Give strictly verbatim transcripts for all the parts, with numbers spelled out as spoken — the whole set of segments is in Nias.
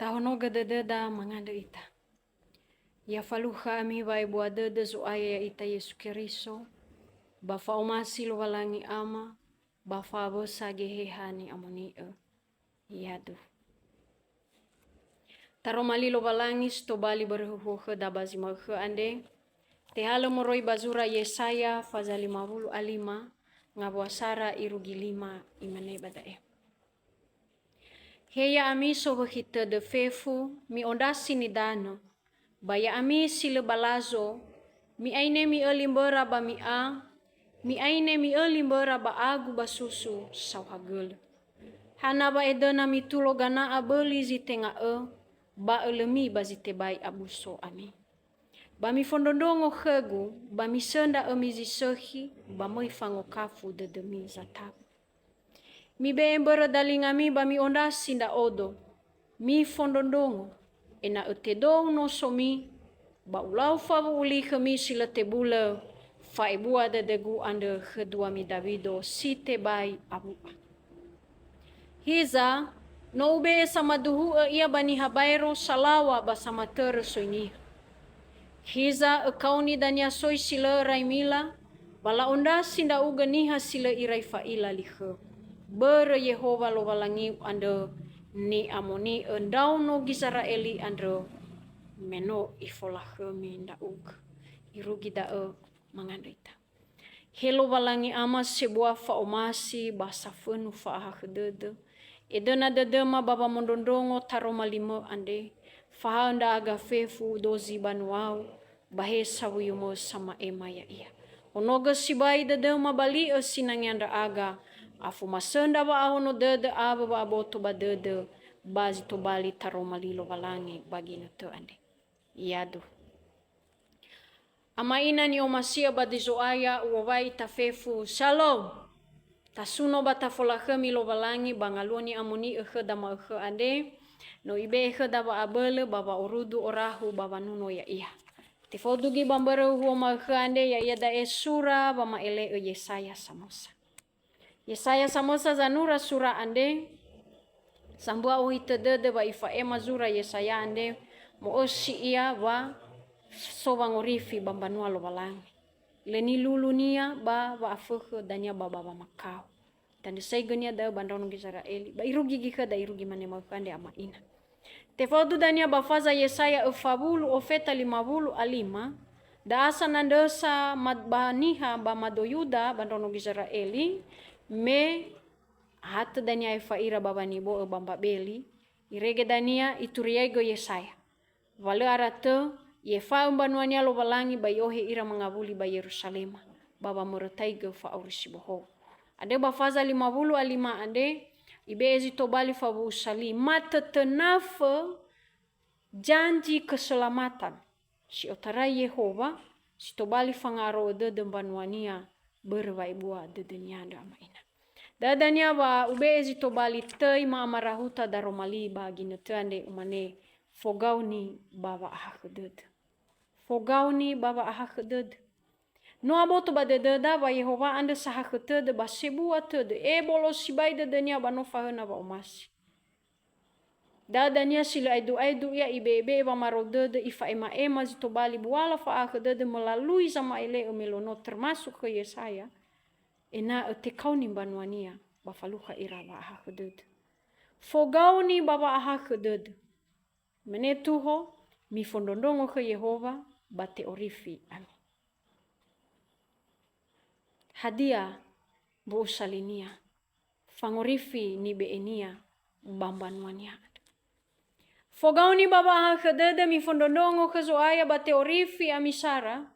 Tahonogö dödöda mangandrö ita. Ya falukha ami wa'ebua dödö Zo'aya ya'ita Yesu Keriso, ba fa'omasi Lowalangi Ama, ba fa'awösa Geheha ni'amoni'ö. Yadu. Taroma li Lowalangi si tobali börö huhuo khöda ba zi ma'ökhö andre, tehalö moroi ba zura Yesaya faza lima wulu a lima, ngawua sara irugi lima, imane ba da'e. He ya'ami sowökhi tödö fefu, mi'ondrasi nidanö, ba ya'ami si lö balazo, mi'aine mi'öli mböra ba mi'a, mi'aine mi'öli mböra ba agu ba susu saohagölö. Hana wa edöna mitulo gana'a böli zi tenga'ö, ba ölömi ba zi tebai abuso ami. Ba mifondrondrongo khögu, ba misöndra ömi zi sökhi, ba möi fangokafu dödömi zatabu. Mibe'e mbörö dalingami ba mi'ondrasi ndra'odo, mifondrondrongo, ena'ö tedou nosomi, ba ulau fawu'u li khömi si lö tebulö, fa'ebua dödögu andrö khö duami Dawido si tebai awu'a. Hiza, no ube'e samaduhu'ö ia ba niha baero salaŵa ba samatörö soi niha. Hiza ökaoni dania soi si lö raimila, ba la'ondrasi ndra'ugö niha si lö irai fa'ila li khöu. Börö Yehowa Lowalangiu andrö ni'amoni'ö ndraono Gizera'eli andrö, me no ifolakhömi ndra'ugö. Irugi da'ö mangandrö ita. He Lowalangi Ama sebua fa'omasi ba safönu fa'ahakhö dödö, edöna dödöma ba wamondrondrongo taroma limö andre, fahaö ndra'aga fefu dozi banuau, ba he sawuyumö sama'ema ya'ia. Honogö sibai dödöma ba li'ö sinangea ndra'aga, afumasö ndra wa'ahono dödö awö wa'aboto ba dödö, ba zi tobali taroma li Lowalangi ba ginötö andre. Yadu. Ama ina ni'omasi'ö ba di Zo'aya, u'owai ita fefu. Shalom. Tasuno ba tafolakhömi Lowalangi ba ngaluo ni'amoni'ö khöda ma'ökhö andre, no ibe'e khöda wa'abölö ba wa'orudu orahu ba wanuno ya'ia. Tefaudu göi ba mbörö huhuo ma'ökhö andre, ya'ia da'e sura wama'ele'ö Yesaya samösa. Yesaya samösa zanura sura andre, sambua ohitö dödö wa ifa'ema zura Yesaya andre, mo'ösi ia wa so wangorifi ba mbanua Lowalangi. Lö nilulunia ba wa'afökhö dania ba, ba wamakao. Tandrösaigönia da'ö ba ndraono Gizera'eli, ba irugi göi khöda irugi mane ma'ökhö andre ama ina. Tefaudu dania ba faza Yesaya öfa wulu ofeta lima wulu a lima, da'a sanandrösa mad-, ba niha ba mado Yuda ba ndraono Gizera'eli, me hatö dania aefa ira ba wanibo'ö ba Mbabeli, irege dania ituriaigö Yesaya. Wa lö ara tö, i'efa'ö mbanuania Lowalangi ba i'ohe ira mangawuli ba Yeruzalema, ba wamörötaigö fa'auri si bohou. Andrö ba faza lima wulu a lima andre, ibe'e zi tobali fawu'usa li, matötönafö janji keselamatan si otarai Yehowa, si tobali fanga'aro'ö dödö mbanuania börö wa'ebua dödönia andrö ama ina. Da'ö dania wa ube'e zi tobali töi ma'amarahuta daroma li ba ginötö andre, umane, fogaoni ba wa'ahakhö dödö. Fogaoni ba wa'ahakhö dödö. No aboto ba dödöda wa Yehowa andrö sahakhö tödö ba sebua tödö, ebolo sibai dödönia ba no fahöna wa'omasi. Da'ö dania si lö aedu-aedu ia ibe'ebe'e wamarou dödö, ifa'ema'ema zi tobali buala fa'ahakhö dödö melalui zama'ele'ö melono, termasuk khö Yesaya, ena'ö tekaoni mbanuania ba falukha ira wa'ahakhö dödö. Fogaoni ba wa'ahakhö dödö. Mene tuho, mifondrondrongo khö Yehowa, ba te'orifi ami. Hadia mbu'usa linia, fangorifi nibe'enia ba mbanuania andrö? Fogaoni ba wa'ahakhö dödö, mifondrondrongo khö Zo'aya ba te'orifi ami sara,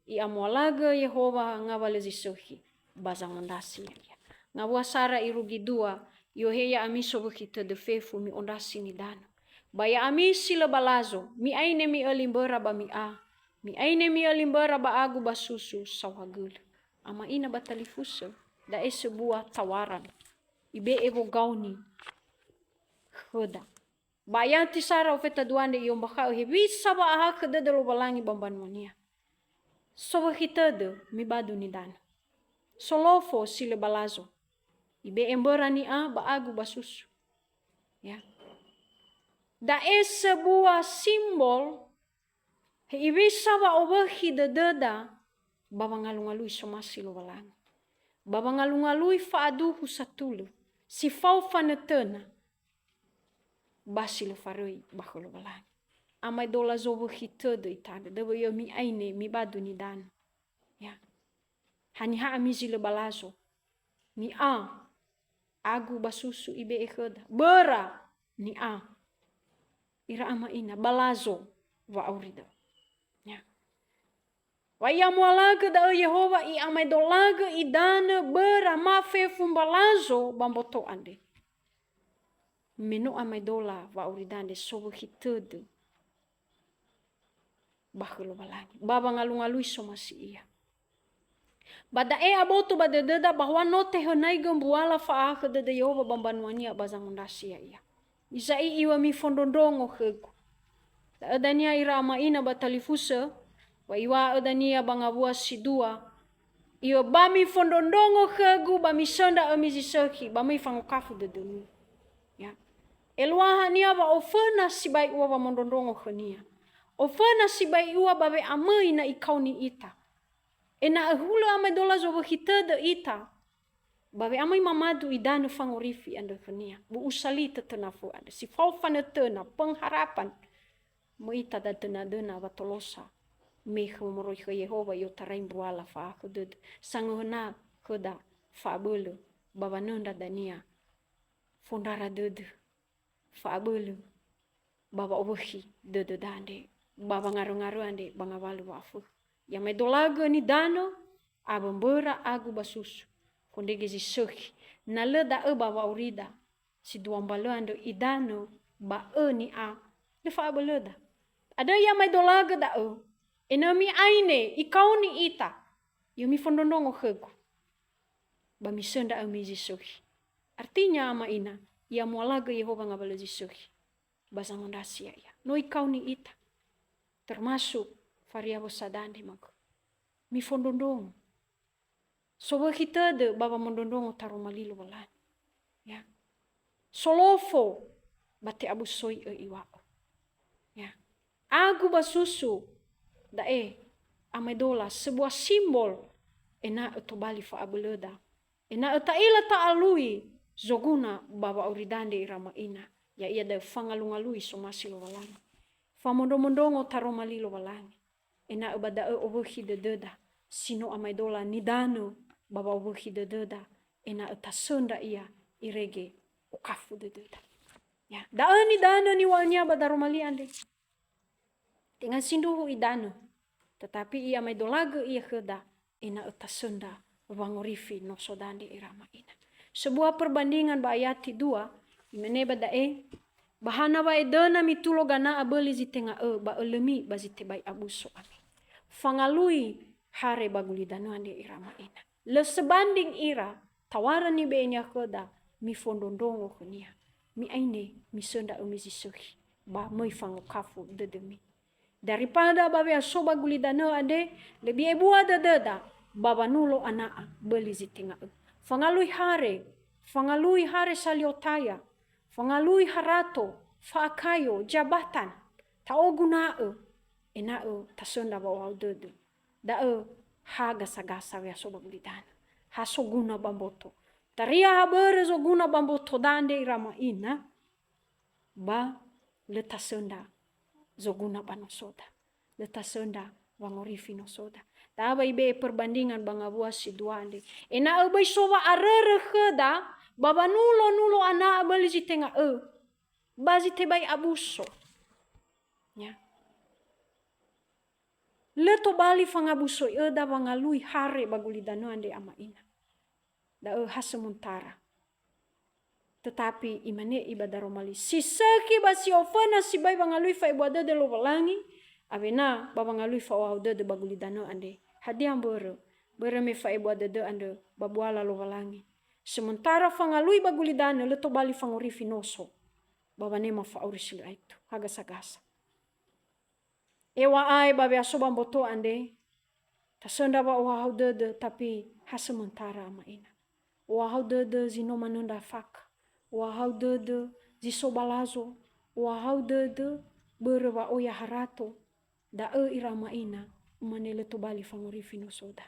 i'amualagö Yehowa ngawalö zi sökhi, ba zangondrasi ya'ia. Ngawua sara irugi dua, i'ohe ya'ami sowökhi tödö fefu, mi'ondrasi nidanö. Ba ya'ami si lö balazo, mi'aine mi'öli mböra ba mi'a, mi'aine mi'öli mböra ba agu ba susu saohagölö. Ama ina ba talifusö, da'e sebua tawaran ibe'e wogaoni khöda. Ba ayati sara ofeta dua andre i'ombakha'ö hewisa wa'ahakhö dödö Lowalangi ba mbanuania. Sowökhi tödö mibadu nidanö. Solofo si lö balazo. Ibe'e mböra ni'a ba agu ba susu. Ya. Da'e sebuah simbol hewisa wa'owökhi dödöda ba wangalungalui somasi Lowalangi. Ba wangalungalui fa'aduhu satulö, si fao fanötöna, ba si lö faröi ba khö Lowalangi. Amaedola zowökhi tödö ita andrö, döwöi'ö mi'aine, mibadu nidanö. Ya. Haniha ami zi lö balazo? Ni'a. Agu ba susu ibe'e khöda. Böra ni'a. Ira ama ina, balazo wa'auri da'ö. Ya. Wa i'amualagö da'ö Yehowa, i'amaedolagö idanö böra ma fefu mbalazo ba mboto andre. Me no amaedola wa'auri da'ö andre sowökhi tödö ba khö Lowalangi, ba wangalungalui somasi Ia. Ba da'e aboto ba dödöda bahwa no tehönaigö mbuala fa'ahakhö dödö Yehowa ba mbanua-Nia ba zangondrasi Ya'ia. Iza'i iŵa mifondrondrongo khögu. Da'ö dania ira ama ina ba talifusö, wa iŵa'ö dania ba ngawua si dua, iŵa ba mifondrondrongo khögu ba misöndra ömi zi sökhi, ba möi fangokafu dödömi. Ya. Eluahania wa oföna sibai ua wamondrondrongo khönia. Oföna sibai ua ba we'amöi na ikaoni ita. Ena'ö hulö amaedola zowökhi tödö ita, ba we'amöi mamadu idanö fangorifi andrö khönia. Bu'usa li tötönafö andrö. Si fao fanötöna, pengharapan. Möi ita dadönadöna wa tolosa. Me khö moroi khö Yehowa i'otarai mbuala fa'ahakhö dödö. Sangöhöna khöda fa'abölö, ba wanöndra dania fondrara dödö. Fa'abölö ba wa'owökhi dödöda andre, ba wangarö-ngarö andre ba ngawalö wa'afökhö. I'amaedolagö nidanö, awö mböra agu ba susu, fondrege zi sökhi. Na lö da'ö ba wa'aurida, si dua mbalö andrö idanö ba ö ni'a, lö fa'abölöda. Andrö i'amaedolagö da'ö, ena'ö mi'aine, ikaoni ita, i'ö mifondrondrongo khögu. Ba misöndra ömi zi sökhi. Artinya ama ina, i'amualagö Yehowa ngawalö zi sökhi. Ba zangondrasi Ya'ia. No ikaoni ita. Termasuk faria wösa dande ma'ökhö. Mifondrondrongo. Sowökhi tödö ba wamondrondrongo taroma li Lowalangi. Ya. Solofo ba te'abusoi'ö iŵa'ö. Ya. Agu ba susu da'e amaedola sebuah simbol ena'ö tobali fa'abölöda. Ena'ö ta'ila ta'alui zoguna ba wa'aurida andre ira ama ina, ya'ia da'ö fangalungalui somasi Lowalangi. Famondromondrongo taroma li Lowalangi. Ena'ö ba da'ö owökhi dödöda, si no amaedola nidanö ba wa'owökhi dödöda, ena'ö tasöndra ia irege okafu dödöda. Ya, da'ö nidanö niŵa'önia ba daroma li andre. Tenga sindruhu idanö, tetapi i'amaedolagö ia khöda, ena'ö tasöndra wangorifi nosoda andre ira ama ina. Sebuah perbandingan ba ayati dua, imane ba da'e, ba hana wa'edöna mitulo gana'a böli zi tenga ö, ba ölömi ba zi tebai abuso ami. Fangalui hare ba gulidanö andre ira ama ina. Lö sebanding ira, tawara nibe'enia khöda, mifondrondrongo khönia. Mi'aine, misöndra ömi zi sökhi, ba möi fangokafu dödömi. Daripada ba we'aso ba gulidanö andre, lebih ebua dödöda ba wanulo ana'a böli zi tenga ö. Fangalui hare, fangalui hare saliotaya, fangalui harato, fa'akayo, jabatan, ta'oguna'ö, ena'ö tasöndra wa'ohahau dödö. Da'ö ha gasa-gasa we'aso ba gulidanö. Ha soguna ba mboto. Taria ha börö zoguna ba mbotoda andre ira ama ina, ba lö tasöndra zoguna ba nosoda. Lö tasöndra wangorifi nosoda. Da'ö wa ibe'e perbandingan ba ngawua si dua andre. Ena'ö böi so wa'arörö khöda ba wanulo-nulo ana'a böli zi tenga ö, ba zi tebai abuso. Ya. Lö tobali fangabusoi'öda wangalui hare ba gulidanö andre ama ina. Da'ö ha sementara. Tetapi imane i ba daroma li, si sökhi ba si oföna sibai wangalui fa'ebua dödö Lowalangi, awena ba wangalui fa'ohahau dödö ba gulidanö andre. Hadia mbörö? Börö me fa'ebua dödö andrö ba buala Lowalangi. Sementara fangalui ba gulidanö lö tobali fangorifi noso ba wanema fa'auri si lö aetu. Ha gasa-gasa. Eŵa'ae ba we'aso ba mboto andre, tasöndra wa'ohahau dödö, tapi ha sementara ama ina. Ohahau dödö zi no manöndra fakö. Ohahau dödö zi so balazo. Ohahau dödö börö wa oya harato, da'ö ira ama ina, umane lö tobali fangorifi nosoda.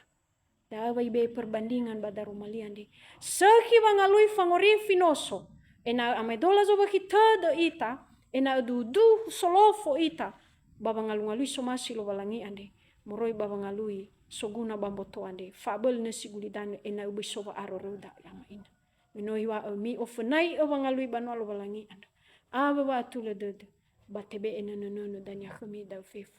Da'ö wa ibe'e perbandingan ba daroma li andre. Sökhi wangalui fangorifi noso, ena'ö amaedola zowökhi tödö ita, ena'ö duhuduhu solofo ita ba wangalungalui somasi Lowalangi andre, moroi ba wangalui soguna ba mboto andre, fa'abölö nösi gulidanö ena'ö böi so wa'aro röda, ira ama ina. Me no iŵa'ö, mi'ofönai'ö wangalui banua Lowalangi andrö, awö wa'atulö dödö, ba tebe'e nönönönö dania khömi da'ö fefu.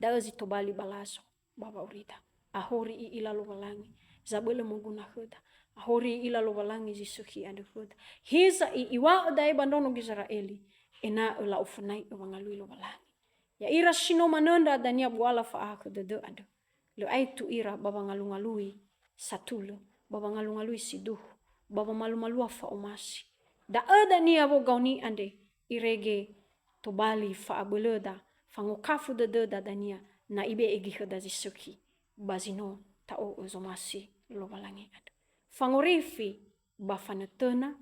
Da'ö zi tobali ba lazo ba wa'aurida. Ahori i'ila Lowalangi, zabölö moguna khöda. Ahori i'ila Lowalangi zi sökhi andrö khöda. Hiza i-, iŵa'ö da'e ba ndraono Gizera'eli, ena'ö la'ofönai'ö wangalui Lowalangi. Ya'ira si no manöndra dania buala fa'ahakhö dödö andrö. Lö aetu ira ba wangalungalui satulö, ba wangalungalui siduhu, ba wamalumalua fa'omasi. Da'ö dania wogaoni andre irege tobali fa'abölöda, fangokafu dödöda dania na ibe'e göi khöda zi sökhi, ba zi no ta'o'ö zomasi Lowalangi andrö. Fangorifi ba fanötöna,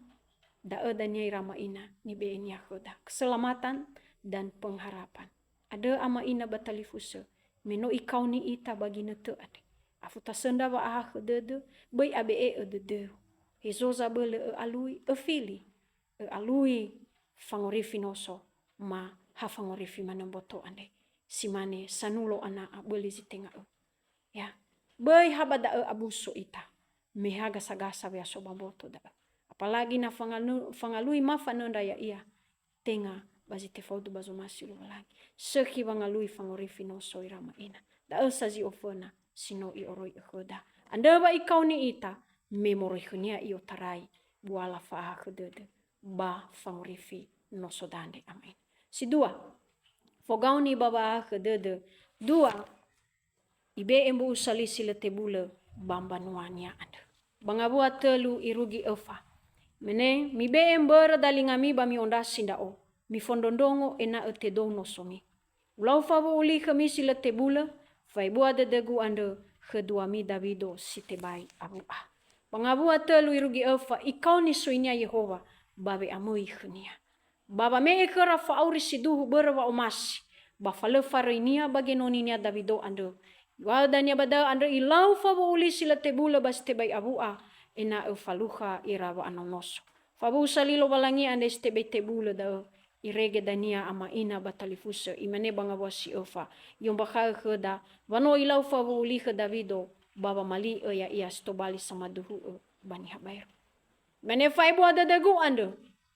da'ö dania ira ama ina nibe'enia khöda. Keselamatan dan pengharapan. Andrö ama ina ba talifusö, me no ikaoni ita ba ginötö andre. Afu tasöndra wa'ahakhö dödö, böi abe'e'ö dödöu. Hezo zabölö ö'alui, öfili, ö'alui fangorifi noso, ma ha fangorifi manö mboto andre. Si mane sanulo ana'a böli zi tenga'ö. Ya, böi ha ba da'ö abuso ita, me ha gasagasa wea so ba mboto da'ö. Apalagi na fanganu-, fangalui ma fanöndra ya'ia, tenga ba zi tefaudu ba zomasi Lowalangi. Sökhi wangalui fangorifi noso ira ama ina. Da'ö sa zi oföna si no i'oroi'ö khöda. Andrö wa ikaoni ita, me moroi khönia i'otarai buala fa'ahakhö dödö ba fangorifi nosoda andre ama ina. Si dua, fogaoni ba wa'ahakhö dödö. Dua, ibe'e mbu'u sali si lö tebulö ba mbanuania andrö. Ba ngawua tölu irugi öfa. Mene, mibe'e mbörö dalingami ba mi'ondrasi ndra'o, mifondrondrongo ena'ö tedou nosomi. Ulau fawu'u li khömi si lö tebulö, fa'ebua dödögu andrö khö duami Dawido si tebai awu'a. Ba ngawua tölu irugi öfa, ikaoni soinia Yehowa ba we'amöi khönia. Ba wame'e khöra fa'auri siduhu börö wa'omasi, ba fa lö faröinia ba genoninia Dawido andrö. Iŵa'ö dania ba da'ö andrö ilau fawu'u li si lö tebulö ba si tebai awu'a, ena'ö falukha ira wa'anonoso. Fawu'u sali Lowalangi andre si tebai tebulö da'ö, irege dania ama ina ba talifusö, imane ba ngawua si öfa, i'ombakha'ö khöda, wa no ilau fawu'u li khö Dawido, ba wamali'ö ya'ia si tobali samaduhu'ö ba niha baero. Mane fa'ebua dödögu andrö,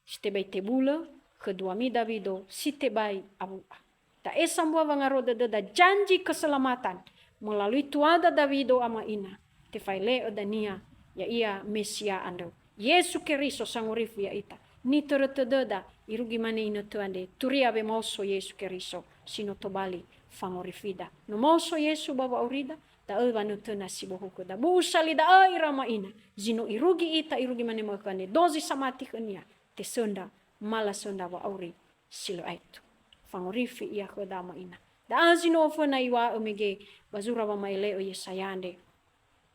si tebai tebulö khö duami Dawido si tebai awu'a. Da'e sambua wangaro dödöda janji keselamatan melalui tuada Dawido ama ina, tefa'ele'ö dania, ya'ia Mesia andrö. Yesu Keriso sangorifi ya'ita. Nitörö tödöda, irugi mane inötö andre, turia wemaoso Yesu Keriso, si no tobali fangorifida. No maoso Yesu ba wa'aurida, da'ö wanötöna si bohou khöda. Bu'u sali da'ö ira ama ina, zi no irugi ita, irugi mane ma'ökhö andre, dozi samati khönia, tesöndra, ma lasöndra wa'auri si lö aetu. Fangorifi ia khöda ama ina. Da'a zi no oföna iŵa'ö mege ba zura wama'ele'ö Yesaya andre.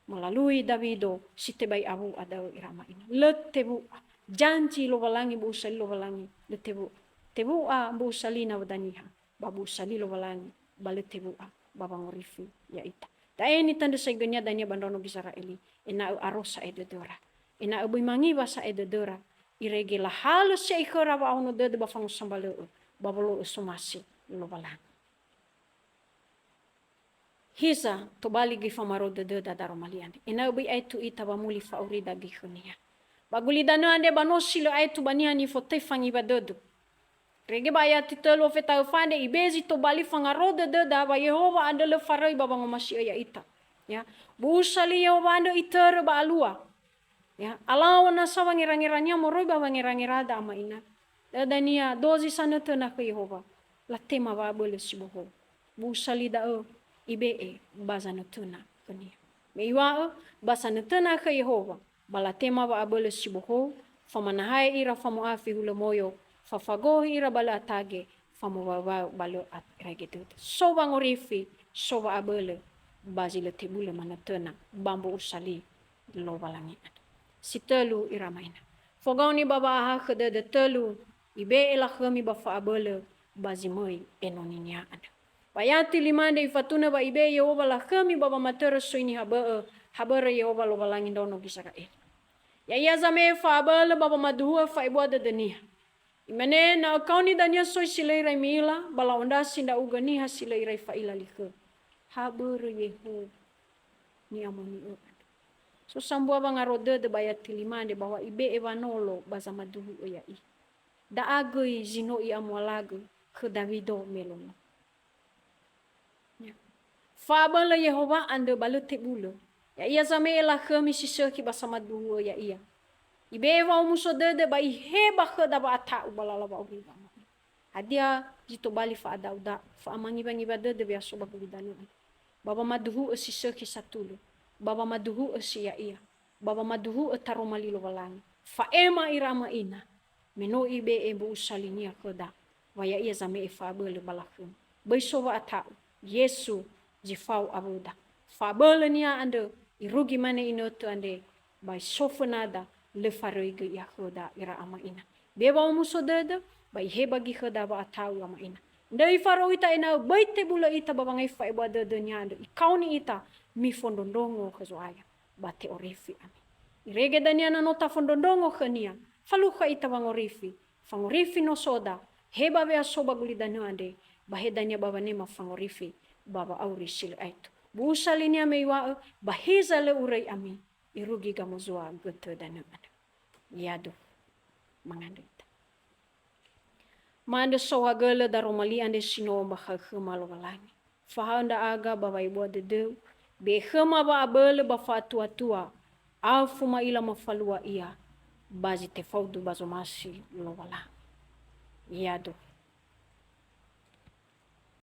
Melalui Dawido si tebai awu'a da'ö ira ama ina. Lö tewu'a. Janji Lowalangi, bu'u sali Lowalangi, lö tewu'a. Tewu'a mbu'u sali nawöda niha, ba bu'u sali Lowalangi, ba lö tewu'a ba wangorifi ya'ita. Da'e nitandrösaigönia dania ba ndraono Gizera'eli, ena'ö aro sa'ae dödöra. Ena'ö böi mangiwa sa'ae dödöra, irege lahalö sia'i khöra wa'ahono dödö ba fangosambalö'ö, ba wolo'ö somasi Lowalangi. Hiza tobali göi famaro dödöda daroma li andre. Ena'ö böi aetu ita wamuli fa'aurida göi khönia. Ba gulidanö andre ba no si lö aetu ba niha nifotöi fangiwa dödö. Rege ba ayati tölu ofeta'ö fa andre, ibe'e zi tobali fangaro dödöda wa Yehowa andrö lö faröi ba wangomasi'ö ya'ita. Ya, bu'u sali Yehowa andrö itörö ba alua. Ya, alao nasa wangerangerania moroi ba wangerangerada ama ina. Da'ö dania dozi sanötöna khö Yehowa, latema wa'abölö si bohou. Bu'u sali da'ö ibe'e ba zanötöna khönia. Me iŵa'ö, ba sanötöna khö Yehowa, ba latema wa'abölö si bohou, famanahae ira famo'afi hulö moyo, fafagohi ira ba lö atage, famowaöwaö ba lö irege dödö. So wangorifi, so wa'abölö, ba zi lö tebulö manötöna, ba mbu'u sali Lowalangi andrö. Si tölu ira ama ina. Fogaoni ba wa'ahakhö dödö tölu, Ibe'e lakhömi ba fa'abölö ba zi möi enoninia andrö. Ba ya'ia zi lima andre ifatunö wa ibe'e Yehowa lakhömi ba wamatörö soi niha bö'ö, ha börö Yehowa Lowalangi ndraono Gizera'eli. Ya'ia zame'e fa'abölö ba wamaduhu'ö fa'ebua dödönia. Imane, na ökaoni dania soi si lö irai mi'ila, ba la'ondrasi ndra'ugö niha si lö irai fa'ila likhö. Ha börö Yehowa ni'amoni'ö andrö. So sambua wangaro dödö ba ya'ia zi lima andre ba wa ibe'e wanolo ba zamaduhu'ö ya'ia. Da'a göi zi no i'amualagö khö Dawido me longo. Ya. Fa'abölö Yehowa andrö ba lö tebulö. Ya'ia zame'e lakhömi si sökhi ba samaduhu'ö ya'ia. Ibe'e wa'omuso dödö ba iheba khöda wa'ata'u ba lala wa'auriga. Hadia zi tobali fa'ada'uda'u, fa'amangiwangiwa dödö we'aso ba gulidanö andrö. Ba wamaduhu'ö si sökhi satulö, ba wamaduhu'ö si ya'ia, ba wamaduhu'ö taroma li Lowalangi. Fa'ema ira ama ina, me no ibe'e mbu'usa linia khöda, wa ya'ia zame'e fa'abölö ba lakhömi. Böi so wa'ata'u, Yesu zi fao awöda. Fa'abölönia andrö, irugi mane inötö andre, ba so fönada, lö faröi göi ia khöda ira ama ina. Ibe'e wa'omuso dödö, ba iheba göi khöda wa'ata'u ama ina. Andrö ifaröu ita ena'ö böi tebulö ita ba wangai fa'ebua dödönia andrö, ikaoni ita mifondrondrongo khö Zo'aya, ba te'orifi ami. Irege dania na no tafondrondrongo khönia, falukha ita wangorifi, fangorifi nosoda, heba we'aso ba gulidanö andre, ba he dania ba wanema fangorifi ba wa'auri si lö aetu. Mbu'usa linia me iŵa'ö, ba heza lö uröi ami, irugi gamozua götö danö andrö. Yaduhu. Mangandrö ita. Ma'andrö saohagölö daroma li andre si no ombakha'ö khöma Lowalangi. Fahaö ndra'aga ba wa'ebua dödöu, be'e khöma wa'abölö ba fa'atuatua, afu ma'ila mafalua ia, ba zi tefaudu ba zomasi Lowalangi. Yaduhu.